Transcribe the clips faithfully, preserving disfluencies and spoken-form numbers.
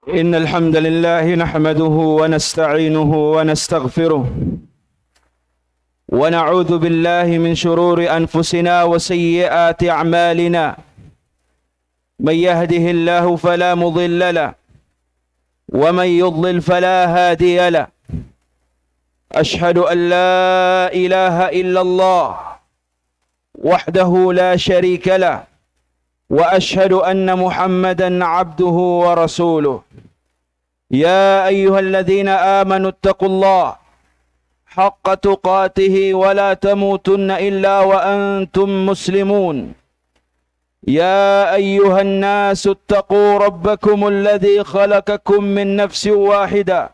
إن الحمد لله نحمده ونستعينه ونستغفره، ونعوذ بالله من شرور أنفسنا وسيئات أعمالنا. من يهده الله فلا مضل له، ومن يضلل فلا هادي له. أشهد أن لا إله إلا الله وحده لا شريك له، وأشهد أن محمدا عبده ورسوله. يا أيها الذين آمنوا اتقوا الله حق تقاته ولا تموتن إلا وأنتم مسلمون. يا أيها الناس اتقوا ربكم الذي خلقكم من نفس واحدة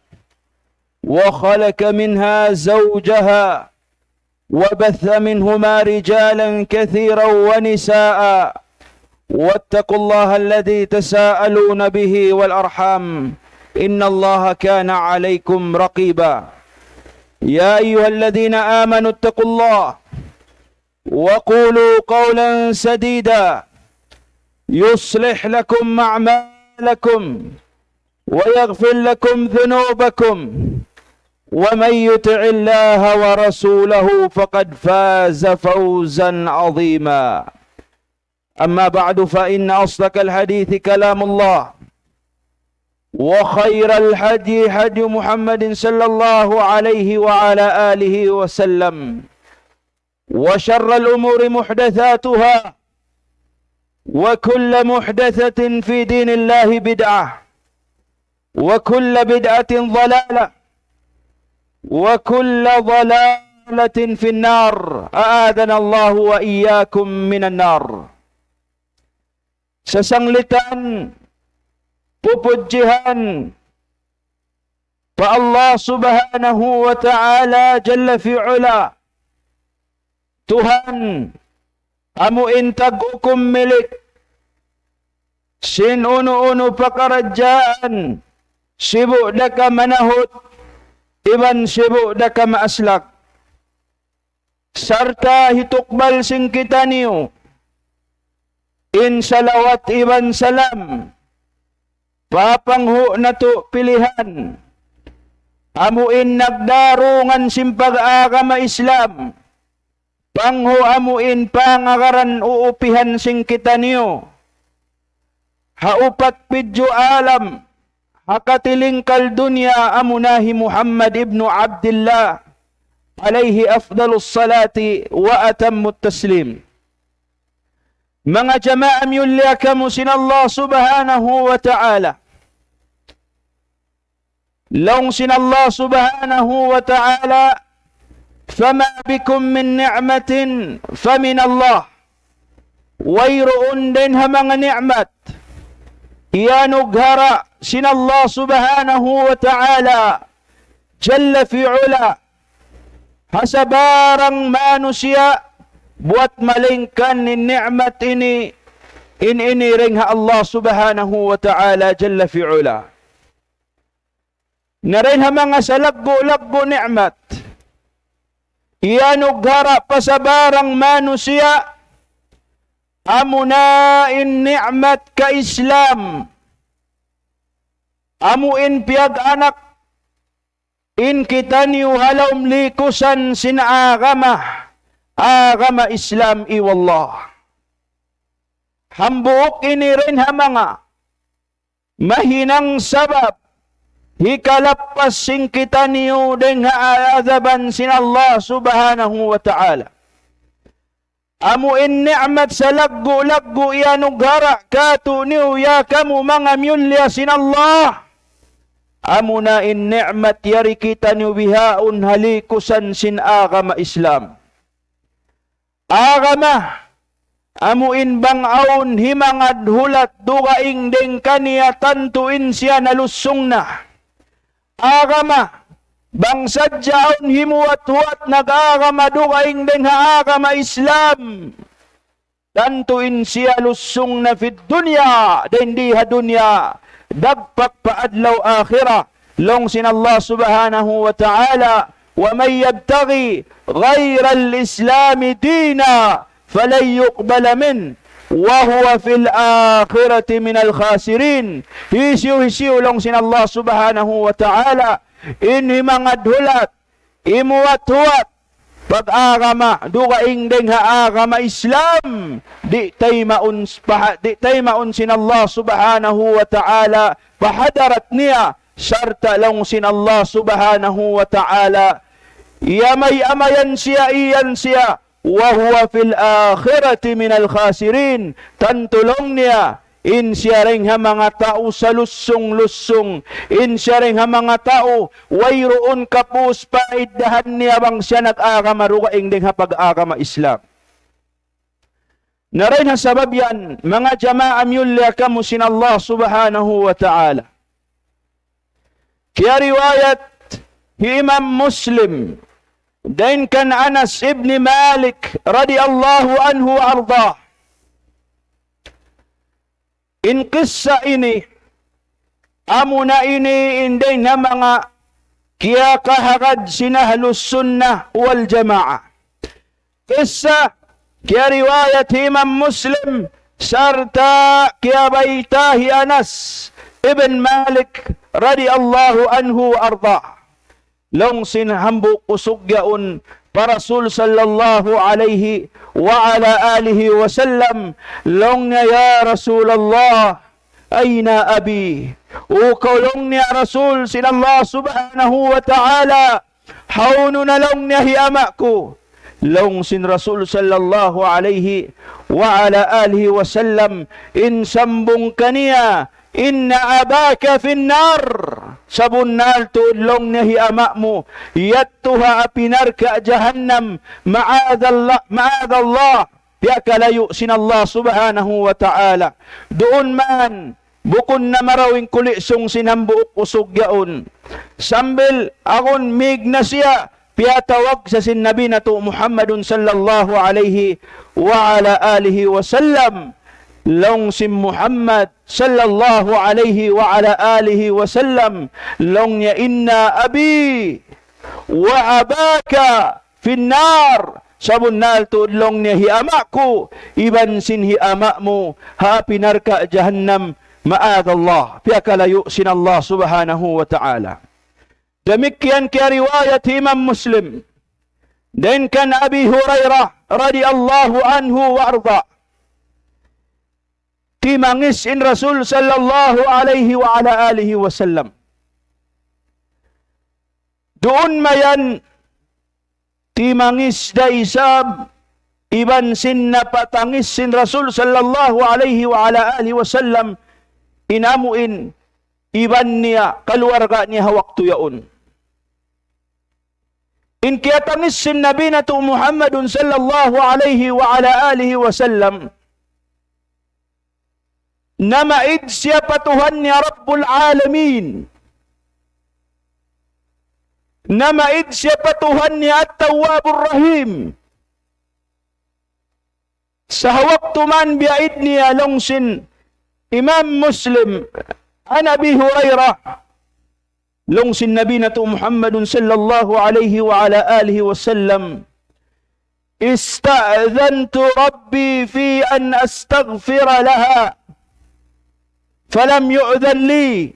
وخلق منها زوجها وبث منهما رجالا كثيرا ونساء، واتقوا الله الذي تساءلون به والأرحام، إن الله كان عليكم رقيبا. يا أيها الذين آمنوا اتقوا الله وقولوا قولا سديدا يصلح لكم أعمالكم ويغفر لكم ذنوبكم، ومن يطع الله ورسوله فقد فاز فوزا عظيما. أما بعد، فإن أصدق الحديث كلام الله، وخير الهدي هدي محمد صلى الله عليه وعلى آله وسلم، وشر الأمور محدثاتها، وكل محدثة في دين الله بدعة، وكل بدعة ضلالة، وكل ضلالة في النار. أعاذنا الله وإياكم من النار. Sasanglitan pupudjihan pa Allah Subhanahu wa Ta'ala Jalla fi Ula. Tuhan, amu in tag-ukum milik sin unu-unu pakaradjaan, sibu' da ka manahut, iban sibu' da ka maaslak. Sarta' hitukbal sin kitaniyu in salawat iban salam pa panghu' natu' pilihan, amu in nagdarungan sin pag-agama Islam, panghu' amu in pangagaran uupihan sin kitaniyu ha upat pidju' alam, ha katilingkal dunya, amuna hi Muhammad ibnu Abdillah, alayhi afdalus salati wa atammut taslim. Manga jamaa miyulliya kamu sin Allah Subhanahu wa Ta'ala. Laung sin Allah Subhanahu wa Ta'ala, فما بكم من نعمة فمن الله. Wayruun dayn ha manga ni'mat iyanughara' sin Allah Subhanahu wa Ta'ala Jalla fi Ula ha sabarang manusiya' buwat malaingkan in ni'mat ini, in ini dayn ha Allah Subhanahu wa Ta'ala Jalla fi Ula. Na dayn ha manga salaggu'-laggu' ni'mat iyanughara' pa sabarang manusiya', amuna in ni'mat ka Islam, amu in piyag-anak in kitaniyu ha lawm likusan sin agama, agama Islam, i wallah. Hambuuk ini dayn ha manga mahinang sabab hikalappas sin kitaniyu dayn ha azaban sin Allah Subhanahu wa Ta'ala. Amu in ni'mat salaggu'-laggu' iyanughara' kātu'niyu, ya kamu manga miyulliya sin Allah. Amuna in ni'mat yari kitaniyu bihaun ha likusan sin agama Islam. Agama, amu in bang awn himangad hulat dugaing dayn kaniya tantu in siya nalusung na. Agama, bang sadja awn himuwat-huwat nag-agama dugaing dayn ha agama Islam, tantu in siya lusung na fid dunya, dayn di ha dunya, dagpak pa adlaw akhirat. Laung sin Allah Subhanahu wa Ta'ala, ومن يبتغ غير الإسلام دينا فلن يقبل منه وهو في الآخرة من الخاسرين. Hisiyu-hisiyu laung sin Allah subhanahu wa ta'ala in himangadhulat, himuwat-huwat pag-agama, dugaing dayn ha agama Islam, di' taymaun, paha-, di' taymaun sin Allah subhanahu wa ta'ala pa hadarat niya, sarta' laung sin Allah subhanahu wa ta'ala, iyamay-amayan siya, iyan siya, وهو في الآخرة من الخاسرين. Tantu laung niya, in siya dayn ha manga tau salussung-lussung, in siya dayn ha manga tau wayruun kapūs paiddahan niya bang siya nag-agama dugaing dayn ha pag-agama Islam. Na dayn ha sabab yan, manga jamaa miyulliya kamu sin Allah subhanahu wa ta'ala. Kiyariwayat hi Imam Muslim, dayn kan Anas ibn Malik radiyallahu anhu wa ardah. In kissa ini, amuna ini in dayn ha manga kiyakahagad sin Ahlus Sunnah wal Jamaah. Kissa, kiyariwayat hi Imam Muslim, sarta' kiyabayta' hi Anas ibn Malik radiyallahu anhu wa ardah. Laung sin hambuuk usug yaun pa Rasul sallallahu alayhi wa ala alihi wa sallam, laung niya, "Ya Rasulullah, أين أبي؟" O kaw laung niya Rasul sin Allah subhanahu wa ta'ala, hawnu na laung niya hi ama' ku? Laung sin Rasul sallallahu alayhi wa ala alihi wa sallam, in sambung kaniya, إن أباك في النار. Sabunnal tuud laung niya hi ama' mu, yadtu ha api narka' jahannam, معاذ الله، معاذ الله. Piyakalayu' sin Allah subhanahu wa ta'ala. Duun man, bukun na marayaw in kulisung sin hambuuk usug yaun. Sambil agun mig na siya, piyatawag sa sin Nabi natu' Muhammadun sallallahu alayhi wa ala alihi wa sallam. Laung sin Muhammad sallallahu alayhi wa ala alihi wa sallam, laung niya, إن أبي وأباك في النار. Sabunnal tuud laung niya hi ama' ku, iban sin hi ama' mu, ha api narka' jahannam, معاذ الله. Piyakalayu' sin Allah subhanahu wa ta'ala. Damikkiyan kiyariwayat hi Imam Muslim. Dayn kan Abi Hurairah radiyallahu anhu wa arda. Timangis in Rasul sallallahu alayhi wa ala alihi wa sallam. Duun mayan timangis da isab iban sin napatangis sin Rasul sallallahu alayhi wa ala alihi wa sallam in amu in iban niya kaluarga niya ha waktu yaun. In kiyatangis sin Nabi natu' Muhammadun sallallahu alayhi wa ala alihi wa sallam, namaid siya pa Tuhan niya Rabbul Alamin. Namaid siya pa Tuhan niya At-Tawwabur Rahim. Sa ha waktu man biyaid niya laung sin Imam Muslim, عن أبي هريرة, laung sin Nabi natu' Muhammadun sallallahu alayhi wa ala alihi wa sallam, استأذنت ربي في أن أستغفر لها فلم يؤذن لي.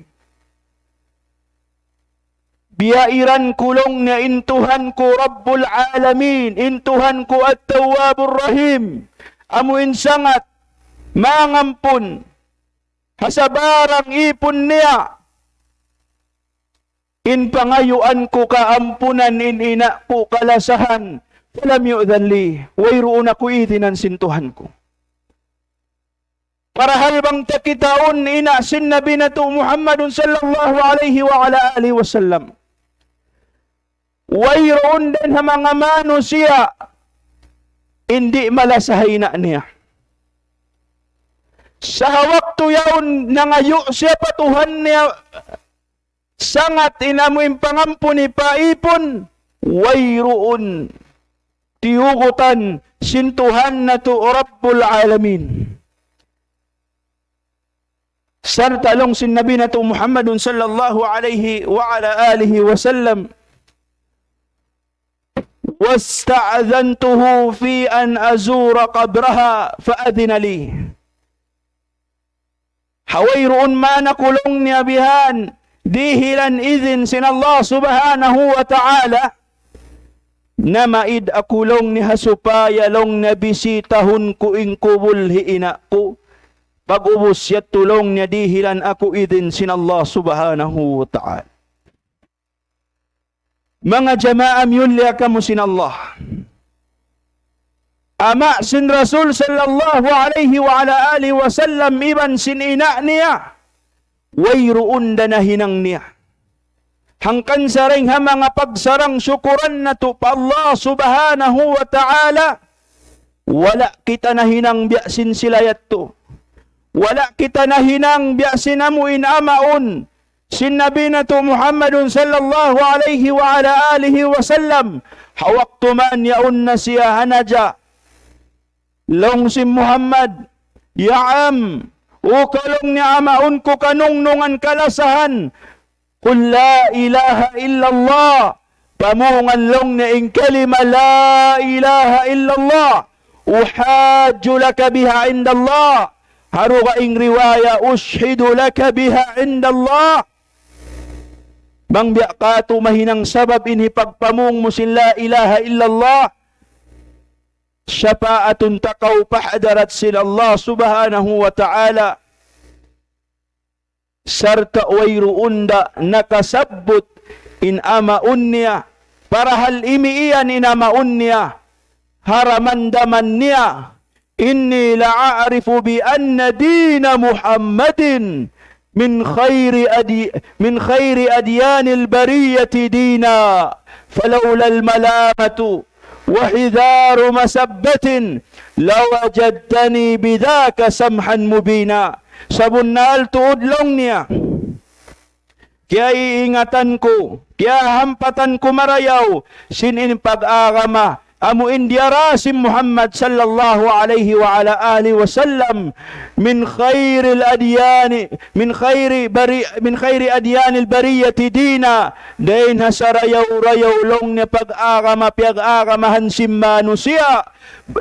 Biyairan ku laung niya in Tuhan ku Rabbul Alamin, in Tuhan ku At-Tawwabur Rahim, amu in sangat mangampun ha sabarang ipun niya. In pangayuan ku kaampunan in ina' ku kalasahan, فلم يؤذن لي, wayruun aku idinan sin Tuhan ku. Parahal bang ta kitaun ina' sin Nabi natu' Muhammadun sallallahu alayhi wa ala alihi wa sallam. Wayruun dayn ha manga manusiya' in di' malasa ha ina' niya. Sa ha waktu yaun nangayu' siya pa Tuhan niya, sangat in amu in pangampun niya pa ipun, wayruun tiyugutan sin Tuhan natu' Rabbul Alamin. Sarta' laung sin Nabi natu' Muhammadun sallallahu alayhi wa ala alihi wa sallam, واستأذنته في أن أزور قبرها فأذن لي. Ha wayruun man aku laung niya bihan, dihilan idin sin Allah Subhanahu wa Ta'ala, namaid aku laung niya ha supaya laung niya bisitahun ku in kubul hi ina' ku. Pag'ubus yadtu laung niya dihilan aku idin sin Allah Subhanahu wa Ta'ala. Manga jamaa miyulliya kamu sin Allah. Ama' sin Rasul sallallahu alayhi wa ala alihi wasallam iban sin ina' niya. Wayruun da nahinang niya. Hangkan sa dayn ha manga pagsarang-sukuran natu' pa Allah Subhanahu wa Ta'ala, wala' kita nahinang biya' sin sila yadtu. Wala' kita nahinang biya' sin amu in amaun sin Nabi natu' Muhammadun sallallahu alayhi wa ala alihi wasallam. Ha waktu man yaun na siya ha naja'. Laung sin Muhammad, "Ya am, u ka laung niya amaun ku kanungnungan kalasahan. Qul la ilaha illallah." Pamungan laung niya in kalima la ilaha illallah. "Uhajju laka biha indallah." Ha dugaing riwaya, "Ushhidu laka biha indallah." Bang biya' katu' mahinang sabab in hipagpamung mu sin la ilaha illallah, shapaatun ta kaw pa hadarat sin Allah Subhanahu wa Ta'ala. Sarta' wayruun da nakasabbut in amaun niya, parahal imiyan in amaun niya, ha daman-daman niya, إني لأعرف بأن دين محمد من خير أدي-، من خير أديان البرية دينا، فلولا الملامة وحذار مسبة لوجدتني بذاك سمحا مبينا. Sabunnal tuud laung niya, kiyaiingatan ku, kiyahampatan ku marayaw, sin in pag-agama, amu in diyara sin Muhammad sallallahu alayhi wa ala alihi wasallam, من خير الأديان، من خير بري-، من خير أديان البرية دينا, dayn ha sarayaw-rayaw laung niya pag-agama, piyag-agamahan sin manusiya',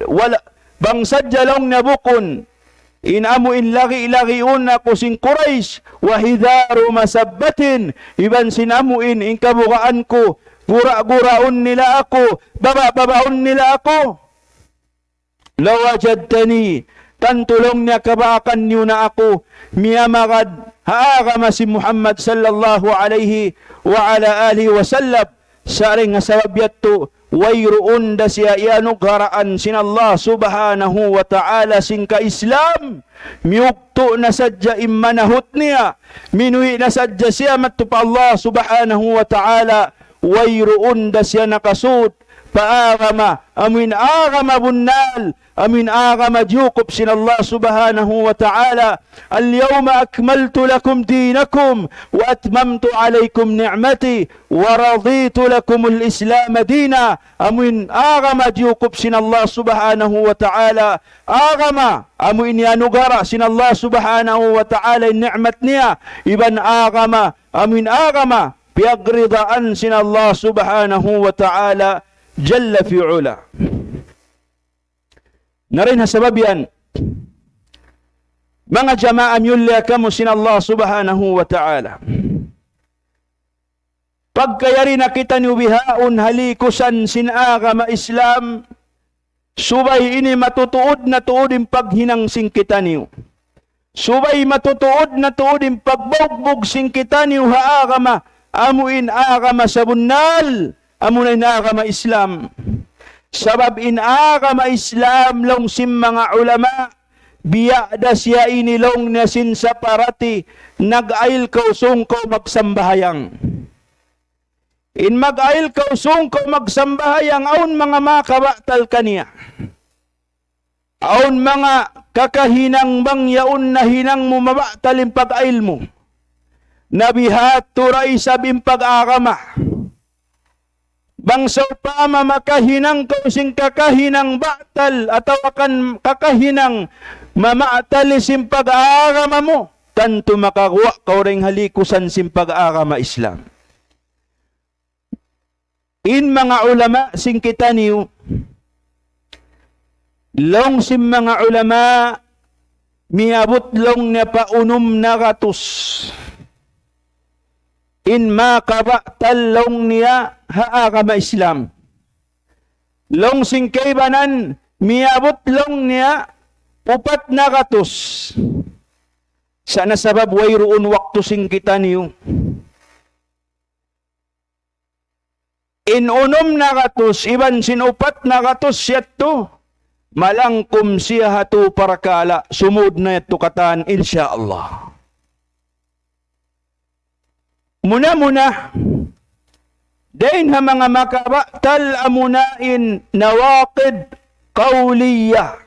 wala', bang sadja laung niya bukun, in amu in lagi'-lagiun aku sin Quraysh, وحذار مسبة, iban sin amu in, in kabugaan ku, gura-guraun nila aku, baba-babaun nila aku. لوجدتني, tantu laung niya kabaakan niyu na aku miyamagad ha agama sin Muhammad sallallahu alayhi wa ala alihi wasallam. Sa' dayn ha sabab yadtu, wayruun da siya iyanugaraan sin Allah Subhanahu wa Ta'ala sin ka-Islam. Miyugtu' na sadja in manahut niya, minuwi' na sadja siya madtu pa Allah Subhanahu wa Ta'ala, wayruun da siya nakasud pa agama, amu in agama bunnal, amu in agama jiyukup sin Allah Subhanahu wa Ta'ala. اليوم أكملت لكم دينكم وأتممت عليكم نعمتي ورضيت لكم الإسلام دينا. Amu in agama jiyukup sin Allah Subhanahu wa Ta'ala. Agama, amu in iyanugara' sin Allah Subhanahu wa Ta'ala in ni'mat niya. Iban agama, amu in agama, piyagridaan sin Allah Subhanahu wa Ta'ala Jalla fi Ula. Na dayn ha sabab yan, manga jamaa miyulliya kamu sin Allah Subhanahu wa Ta'ala. Pagka yari na kitaniyu bihaun ha likusan sin agama Islam, subay ini matutuud na tuud in paghinang sin kitaniyu. Subay matutuud na tuud in pagbaugbug sin kitaniyu ha agama, amu in agama sabunnal, amu na in agama Islam. Sabab in agama Islam laung sin manga ulama, biya' da siya ini laung niya sin saparati nag-ail kaw sūng kaw magsambahayang. In mag-ail kaw sūng kaw magsambahayang, awn manga makabatal kaniya. Awn manga kakahinang bang yaun nahinang mu mabatal in pag-ail mu. Na bihadtu da isab in pag-agama. Bang sawpama makahinang kaw sin kakahinang batal atawa kan kakahinang mamatal sin pag-agama mu, tantu makaguwa' kaw dayn ha likusan sin pag-agama Islam. In manga ulama sin kitaniyu, laung sin manga ulama, miyabut laung niya pa unum na gatus in makabatal laung niya ha agama Islam. Laung sin kaibanan, miyabut laung niya upat na gatus. Sa' na sabab wayruun waktu sin kitaniyu. In unum na gatus, iban sin upat na gatus yadtu, malangkum siya ha tū parakala', sumūd na yadtu katan, insya Allah. Muna-muna, dayn ha manga makabatal amuna in nawaqid qawliya.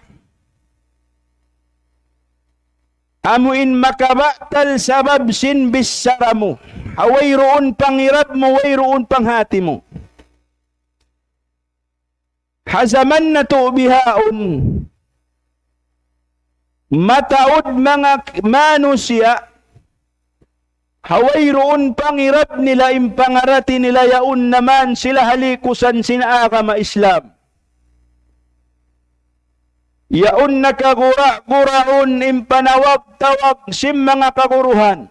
Amu in makabatal sabab sin bichara mu. Ha wayruun pangirab mu, wayruun panghati mu. Ha jaman natu' bihaun, mataud manga manusiya', ha wayruun pangirab nila in pangarati nila yaun na man sila ha likusan sin agama Islam. Yaun na kagura-guraun in panawag-tawag sin manga kaguruhan.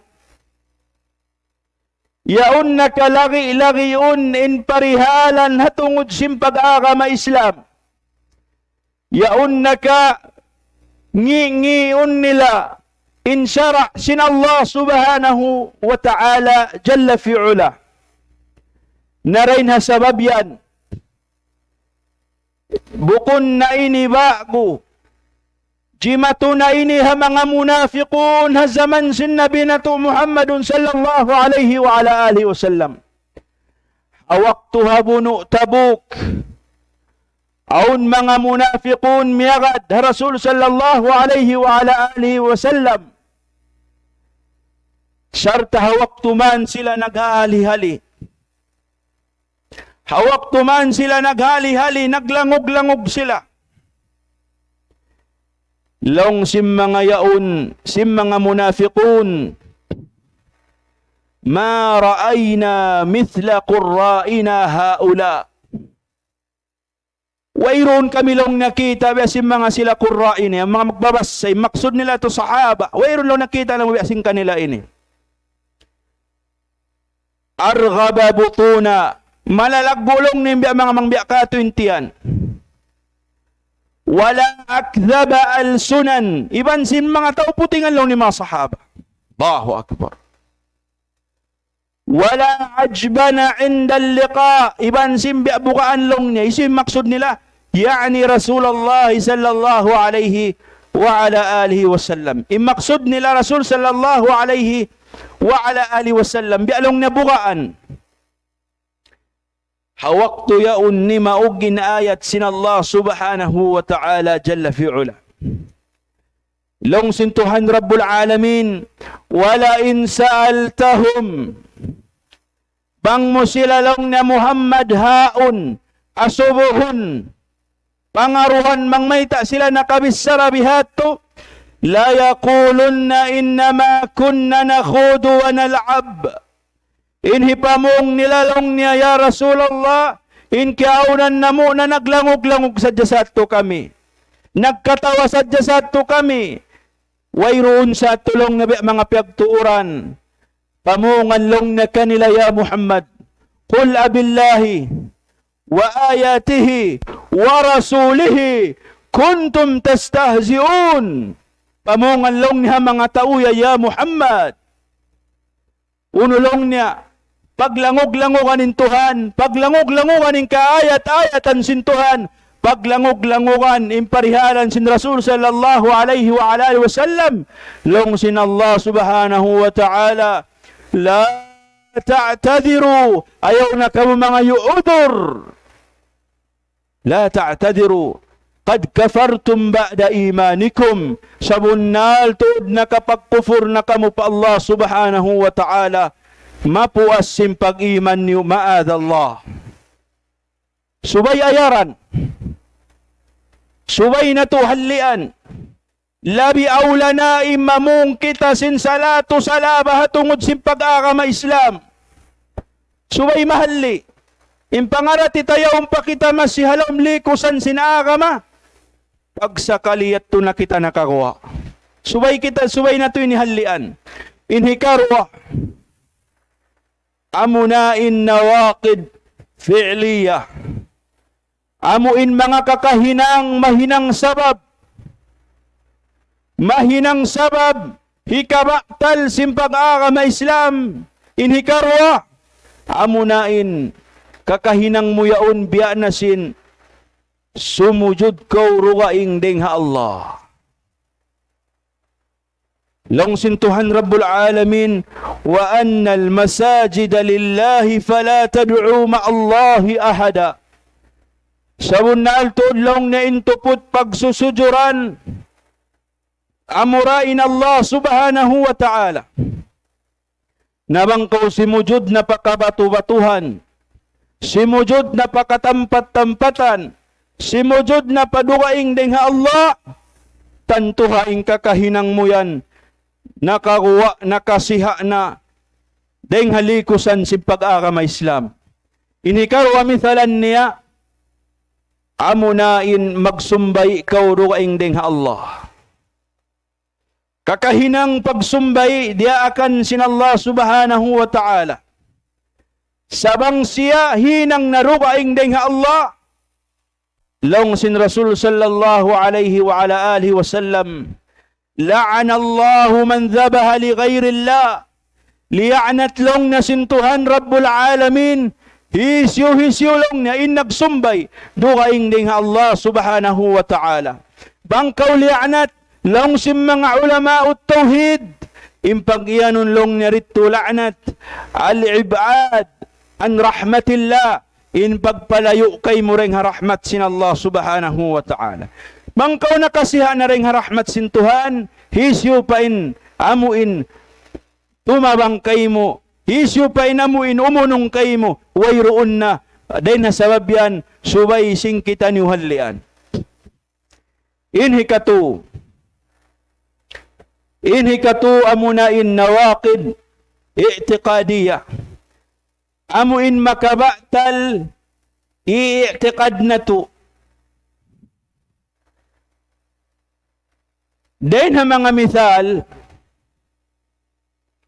Yaun na kalagi-lagiun in parihalan ha tungud sin pag-agama Islam. Yaun na kangi-ngiun nila in sara' sin Allah Subhanahu wa Ta'ala Jalla fi'ala. Na dayn ha sabab yan, bukun na ini ba'gu. Jimatu na ini ha manga munafiqun ha jaman sin Nabi natu' Muhammadun sallallahu alayhi wa ala alihi wasallam. Ha waktu ha bunu' Tabuk, awn manga munafiqun miyagad ha Rasul sallallahu alayhi wa ala alihi wasallam. Sarta' ha waktu man sila naghahali-hali. Ha waktu man sila naghali-hali, naglangug-langug sila. Laung sin manga yaun, sin manga munafiqun, ما رأينا مثل قرائنا هؤلاء. Wayruun kami laung nakita' biya' sin manga sila qurra ini, manga magbabasa, maksud nila tu sahaba. Wayruun laung nakita' laung biya' sin kanila ini. أرغب بطونا. Malalaggu' laung niya in biya' manga mangbiya' katu' in tiyan. ولا أكذب ألسنا. Iban sin manga tau putingan laung niya manga sahaba. Allahu Akbar. ولا أجبن عند اللقاء. Iban sin biya' bugaan laung niya. Hisiyu in maksud nila? يعني رسول الله صلى الله عليه وعلى آله وسلم. In maksud nila Rasul sallallahu alayhi wa ala alihi wasallam. Biya' laung niya bugaan. Ha waktu yaun nimaug in ayat sin Allah Subhanahu wa Ta'ala Jalla fi'ala. Laung sin Tuhan Rabbul Alamin, ولئن سألتهم. Bang mu sila laung niya Muhammad haun, asubuhun, pangaruhan bang mayta' sila nakabichara bihadtu, ليقولن إنما كنا نخوض ونلعب. In hipamung nila laung niya, "Ya Rasulullah, in kiyaunan namu' na naglangug-langug sadja sadtu kami. Nagkatawa sadja sadtu kami. Wayruun sadtu laung niya biya' manga piyagtuuran." Pamungan laung niya kanila, "Ya Muhammad, قل أبالله وآياته ورسوله كنتم تستهزئون." Pamungan laung niya manga tau ya, ya Muhammad. Unu laung niya, paglangug-langugan in Tuhan, paglangug-langugan in kaayat-ayatan sin Tuhan, paglangug-langugan in parihalan sin Rasul sallallahu alayhi wa ala alihi wasallam. Laung sin Allah Subhanahu wa Ta'ala, لا تعتذروا, ayaw na kamu mangayu' udur. لا تعتذروا قد كفرتم بعد إيمانكم. Sabunnal tuud nakapagkufur na kamu pa Allah Subhanahu wa Ta'ala, mapuas sin pag-iman niyu, ma'adallah. Subay ayaran. Subay natu' hallian. Labi awla na in mamung kita sin salatu salaba ha tungud sin pag-agama Islam. Subay mahalli'. In pangarati ta yaun pa kita masi ha lawm likusan sin agama. Pagsakali yadtu na kita nakaguwa'. Subay kita, subay natu' ini hallian. In hikaruwa, amuna in nawaqid fi'liya. Amu in manga kakahinang mahinang sabab. Mahinang sabab hikabatal sin pag-agama Islam. In hikaruwa, amuna in kakahinang mu yaun biya' na sin sumujud kaw dugaing dayn ha Allah. Laung sin Tuhan Rabbul Alamin, وأن المساجد لله فلا تدعوا مع الله أحدا. Sabunnal tuud laung niya in tuput pagsusujuran, amura in Allah Subhanahu wa Ta'ala. Na bang kaw simujud na pa kabatu-batuhan, simujud na pa katampat-tampatan, simujud na pa dugaing dayn ha Allah, tantu ha in kakahinang mu yan, nakaguwa', nakasiha' na dayn ha likusan sin pag-agama Islam. In hikaruwa misalan niya, amuna in magsumbay kaw dugaing dayn ha Allah. Kakahinang pagsumbay diyaakan sin Allah Subhanahu wa Ta'ala. Sa' bang siya hinang na dugaing dayn ha Allah, laung sin Rasul sallallahu alayhi wa ala alihi wasallam, لعن الله من ذبح لغير الله. Liyaanat laung niya sin Tuhan Rabbul Alamin, hisiyu-hisiyu laung niya in nagsumbay dugaing dayn ha Allah Subhanahu wa Ta'ala. Bang kaw liyaanat, laung sin manga ulama'ut tawhid, in pag-iyanun laung niya didtu la'nat, الإبعاد عن رحمة الله, in pagpalayu' kaymu dayn ha rahmat sin Allah Subhanahu wa Ta'ala. Bang kaw nakasiha' na dayn ha rahmat sin Tuhan, hisiyu pa in amu in tumabang kaymu, hisiyu pa in amu in umunung kaymu, wayruun na. Dayn ha sabab yan, subay sin kitaniyu hallian. In hikatu. In hikatu amuna in nawaqid i'tiqadiyya. Amu in makabatal i'tiqad natu'. Dayn ha manga misal,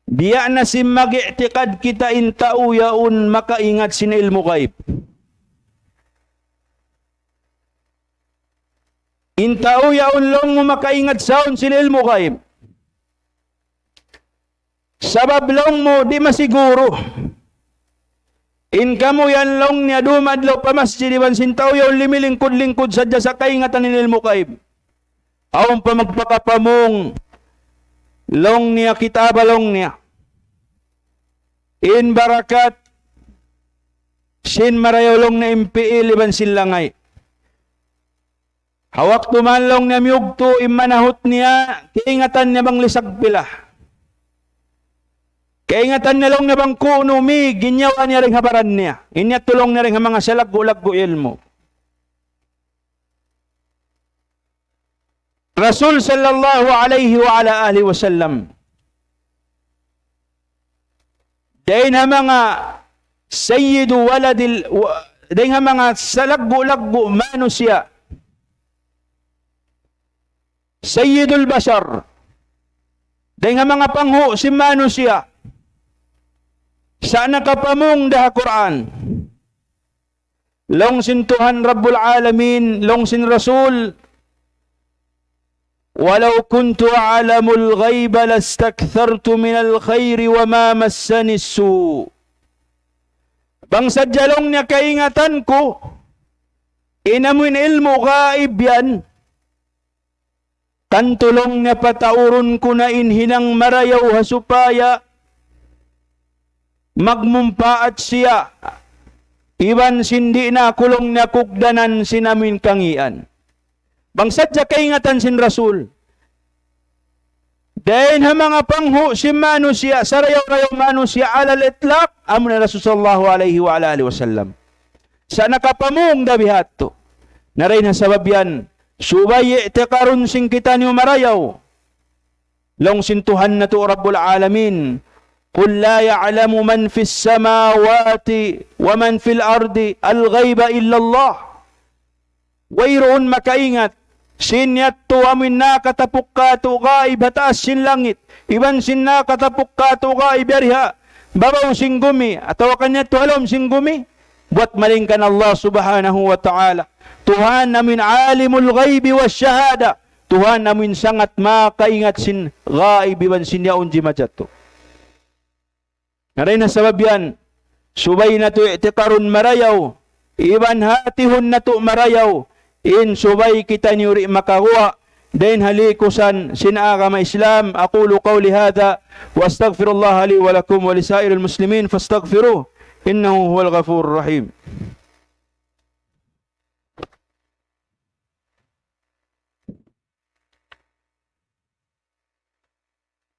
biya' na sin mag-i'tiqad kita in tau yaun makaingat sin ilmu' ghaib. In tau yaun laung mu makaingat saun sin ilmu' ghaib. Sabab laung mu di' masiguru. In kamu yan laung niya dum adlaw pa masjid iban sin tau yaun limilingkud-lingkud sadja sa' kaingatan in ilmu' ghaib. Awn pa magpakapamung laung niya kitab laung niya. In barakat sin marayaw laung niya in piil iban sin langay. Ha waktu man laung niya miyugtu' in manahut niya, kaingatan niya bang lisag pila. Kaingatan niya laung niya bang kunu' mi ginyawa niya dayn ha baran niya. In yadtu laung niya dayn ha manga salaggu'-laggu' ilmu'. Rasul sallallahu alayhi wa ala alihi wasallam. Dayn ha manga sayyidu waladil, wa-, dayn ha manga salaggu'-laggu' manusiya'. Sayyidul bashar. Dayn ha manga panghu' sin manusiya'. Sa' nakapamung da ha Qur'an. Laung sin Tuhan Rabbul Alamin, laung sin Rasul, ولو كنت أعلم الغيب لاستكثرت من الخير وما مسني السوء. Bang sadja laung niya kaingatan ku, in amuin ilmu' ghaib yan, tantu laung niya pataurun ku na in hinang marayaw ha supaya magmumpaat siya. Iban sin di' na aku laung niya kugdanan sin amuin kangīan. Bang sadja kaingatan sin Rasul. Dayn ha manga panghu' sin manusiya', sarayaw-rayaw manusiya', alal itlaq, amu na Rasul sallallahu alayhi wa ala alihi wasallam. Sa' nakapamung da bihadtu. Na dayn ha sabab yan, subay i'tiqarun sin kitaniyu marayaw. Laung sin Tuhan natu' Rabbul Alamin, قل لا يعلم من في السماوات ومن في الأرض الغيب إلا الله. Wayruun makaingat sin yadtu amuin nakatapuk kātu' gaib ha taas sin langit, iban sin nakatapuk kātu' gaib yari ha babaw sin gumi, atawa kan yadtu ha lawm sin gumi, buwat malaingkan Allah Subhanahu wa Ta'ala. Tuhan amuin alimul ghaibi wa shahada. Tuhan amuin sangat makaingat sin gaib iban sin yaun jimatu yadtu. Na dayn ha sabab yan, subay natu' i'tiqarun marayaw, iban hatihun natu' marayaw, in subay kitaniyu di' makaguwa' dayn ha likusan sin agama Islam. أقول قولي هذا وأستغفر الله لي ولكم ولسائر المسلمين فاستغفروه إنه هو الغفور الرحيم.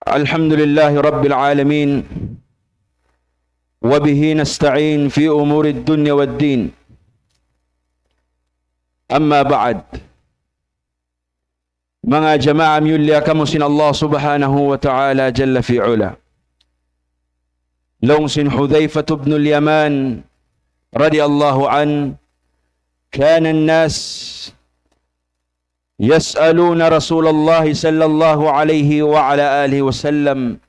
الحمد لله رب العالمين، وبه نستعين في أمور الدنيا والدين. أما بعد، manga jamaa miyulliya kamu sin Allah Subhanahu wa Ta'ala Jalla fi Ula. Laung sin Hudhayfah ibn al-Yaman radiyallahu anhu, كان الناس يسألون رسول الله صلى الله عليه وعلى آله وسلم،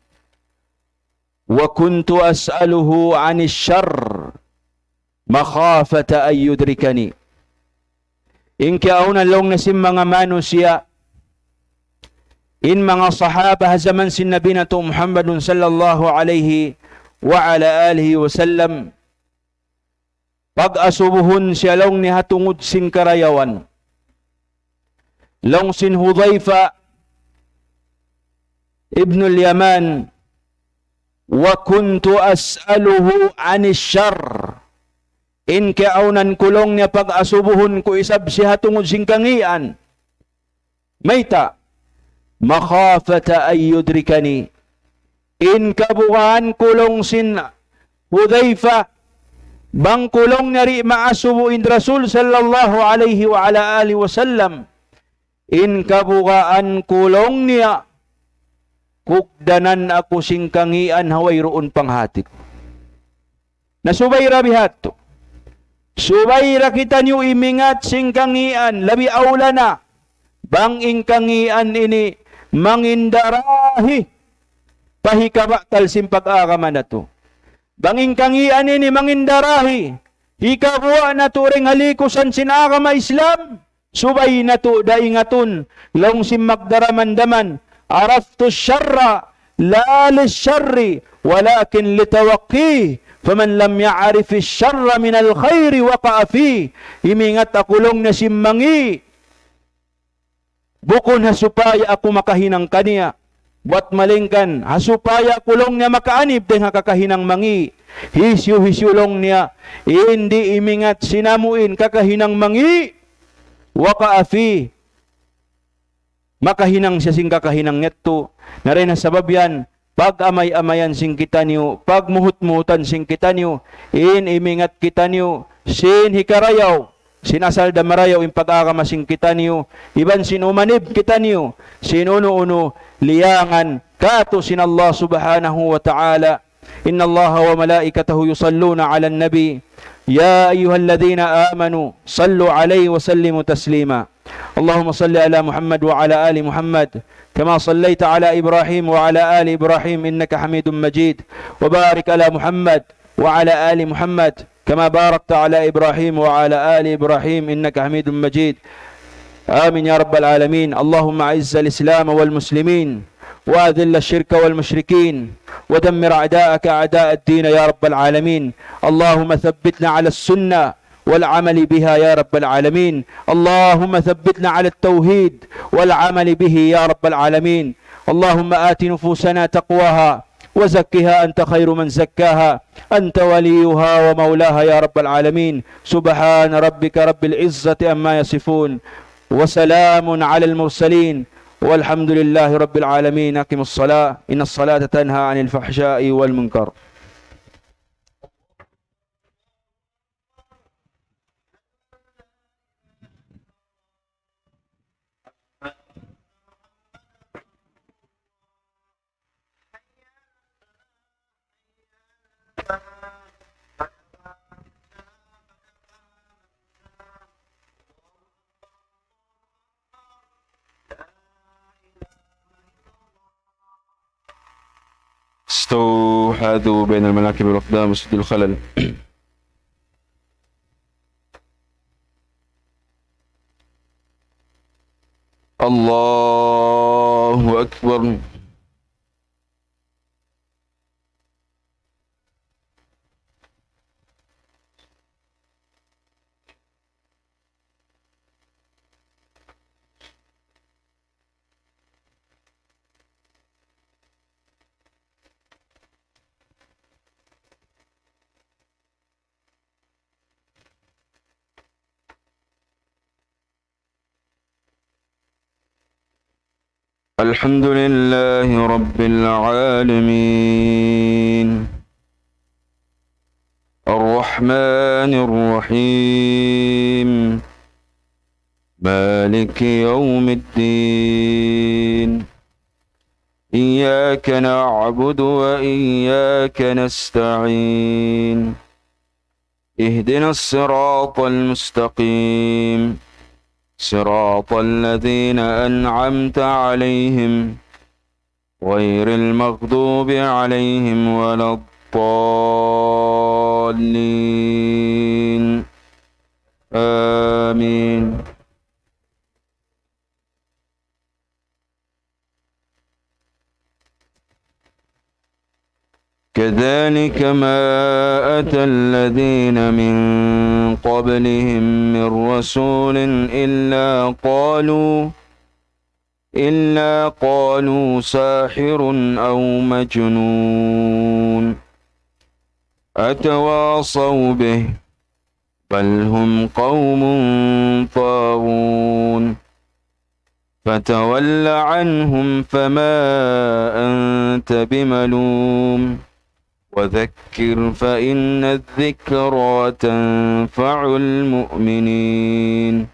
وكنت أسأله عن الشر مخافة أن يدركني. In kiyauna laung niya sin manga manusiya', in manga sahaba ha jaman sin Nabi natu' Muhammadun sallallahu alayhi wa ala alihi wa sallam, pag-asubuhun siya laung niya ha tungud sin karayawan. Laung sin Hudhayfah ibn al-Yaman, وكنت أسأله عن الشر. In kiyaunan ku laung niya pag-asubuhun ku isab siya ha tungud sin kangīan. Mayta'? مخافة أن يدركني. In kabugaan ku laung sin Hudhayfah, bang ku laung niya di' maasubu in Rasul sallallahu alayhi wa ala alihi wa sallam, in kabugaan ku laung niya, kugdanan aku sin kangīan ha wayruun panghati ku. Na subay da biha' yadtu. Subay da kitaniyu imingat sin kangīan, labi awla na. Bang in kangīan ini mangindarahi pa hikabatal sin pag-agama natu'. Bang in kangīan ini mangindarahi, hikabuga' natu' dayn ha likusan sin agama Islam, subay natu' da ingatun, laung sin magdaramandaman, عرفت الشر لا للشر ولكن لتوقيه، فمن لم يعرف الشر من الخير وقع فيه. Imingat aku laung niya sin mangī', bukun ha supaya aku makahinang kaniya, buwat malaingkan ha supaya aku laung niya makaanib dayn ha kakahinang mangī'. Hisiyu-hisiyu laung niya in di' imingat sin amu in kakahinang mangī', وقع فيه, makahinang siya sin kakahinang yadtu. Na dayn ha sabab yan, pag-amay-amayan sin kitaniyu, pagmuhut-muhutan sin kitaniyu, in imingat kitaniyu sin hikarayaw, sin asal da marayaw in pag-agama sin kitaniyu, iban sin umanib kitaniyu sin unu-unu liyangan kātu' sin Allah Subhanahu wa Ta'ala. إن الله وملائكته يصلون على النبي، يا أيها الذين آمنوا صلوا عليه وسلموا تسليما. اللهم صل على محمد وعلى آل محمد كما صليت على إبراهيم وعلى آل إبراهيم إنك حميد مجيد، وبارك على محمد وعلى آل محمد كما باركت على إبراهيم وعلى آل إبراهيم إنك حميد مجيد. آمين يا رب العالمين. اللهم أعز الإسلام والمسلمين، وأذل الشرك والمشركين، ودمر أعداءك أعداء الدين يا رب العالمين. اللهم ثبتنا على السنة والعمل بها يا رب العالمين. اللهم ثبتنا على التوحيد والعمل به يا رب العالمين. اللهم آت نفوسنا تقواها وزكها أنت خير من زكاها أنت وليها ومولاها يا رب العالمين. سبحان ربك رب العزة عما يصفون، وسلام على المرسلين، والحمد لله رب العالمين. أقم الصلاة، إن الصلاة تنهى عن الفحشاء والمنكر. استووا حاذوا بين المناكب والأقدام وسدوا الخلل. الله أكبر. الحمد لله رب العالمين. الرحمن الرحيم. مالك يوم الدين. إياك نعبد وإياك نستعين. اهدنا الصراط المستقيم. صراط الذين أنعمت عليهم غير المغضوب عليهم ولا الضالين. آمين. كذلك ما أتى الذين من قبلهم من رسول إلا قالوا إلا قالوا ساحر أو مجنون. أتواصوا به بل هم قوم طاغون. فتول عنهم فما أنت بملوم. وذكر فإن الذكرى تنفع المؤمنين.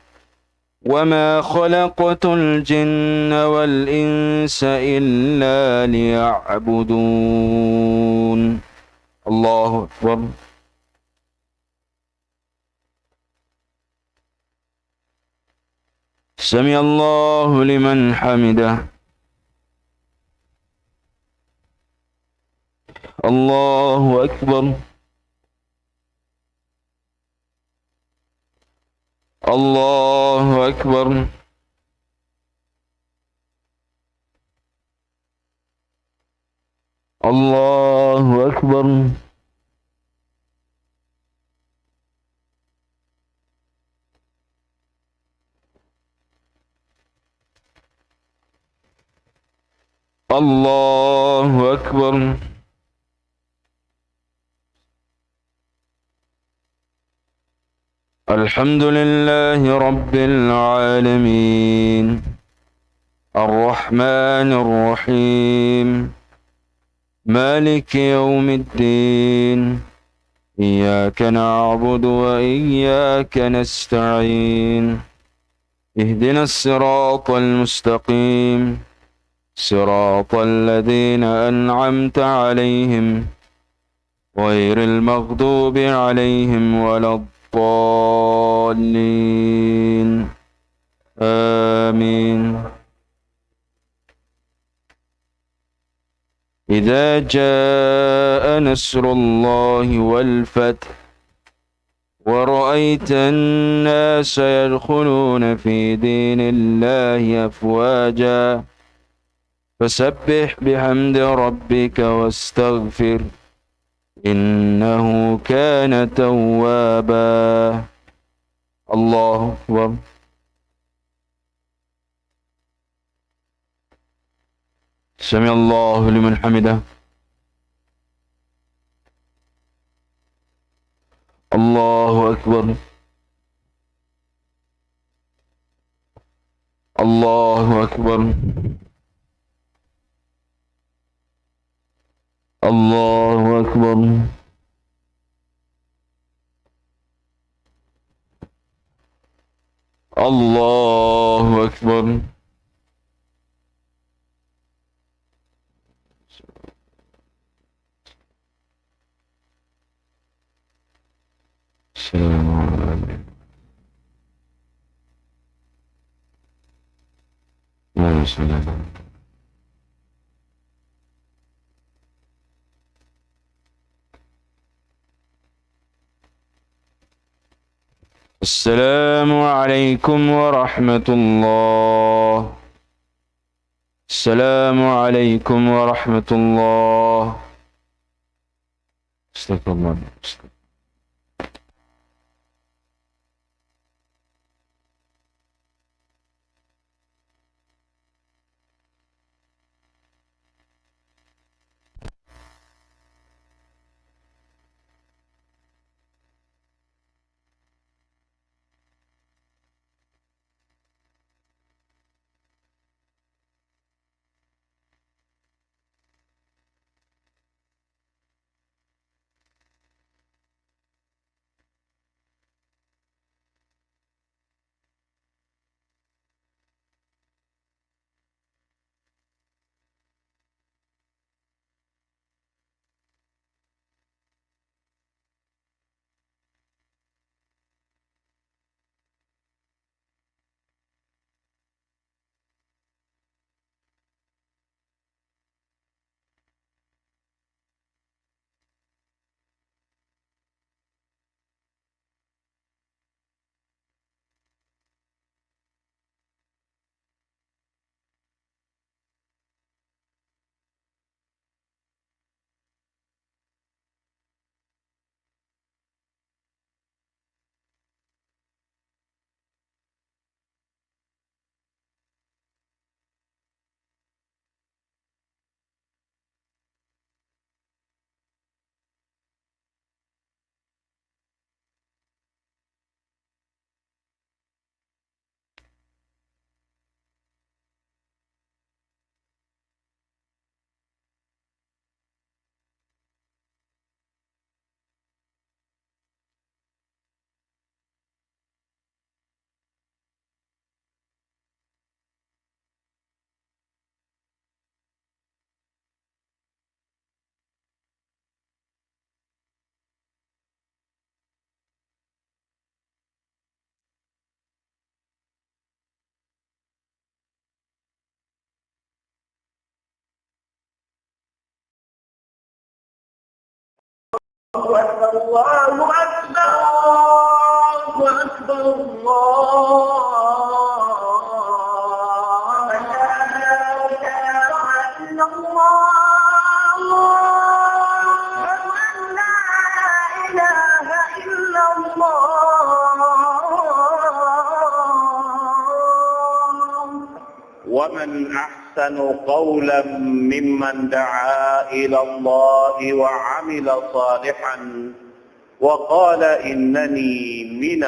وما خلقت الجن والإنس إلا ليعبدون. الله أكبر. سمع الله لمن حمده. الله أكبر. الله أكبر. الله أكبر. الله أكبر. الحمد لله رب العالمين. الرحمن الرحيم. مالك يوم الدين. إياك نعبد وإياك نستعين. اهدنا الصراط المستقيم. صراط الذين أنعمت عليهم غير المغضوب عليهم ولا الضالين. آمين. إذا جاء نصر الله والفتح ورأيت الناس يدخلون في دين الله أفواجا فسبح بحمد ربك واستغفره إنه كان توابا. الله أكبر. سمع الله لمن حمده. الله أكبر. الله أكبر. الله أكبر. الله أكبر. السلام عليكم. اللهم صل على محمد. السلام عليكم ورحمة الله. السلام عليكم ورحمة الله. استغفر الله. الله أكبر، الله أكبر، الله أكبر، الله أكبر. أشهد أن لا إله إلا الله. أشهد أن لا إله إلا الله. ومن أحسن قولا ممن دعا إلى الله وعمل صالحا وقال إنني من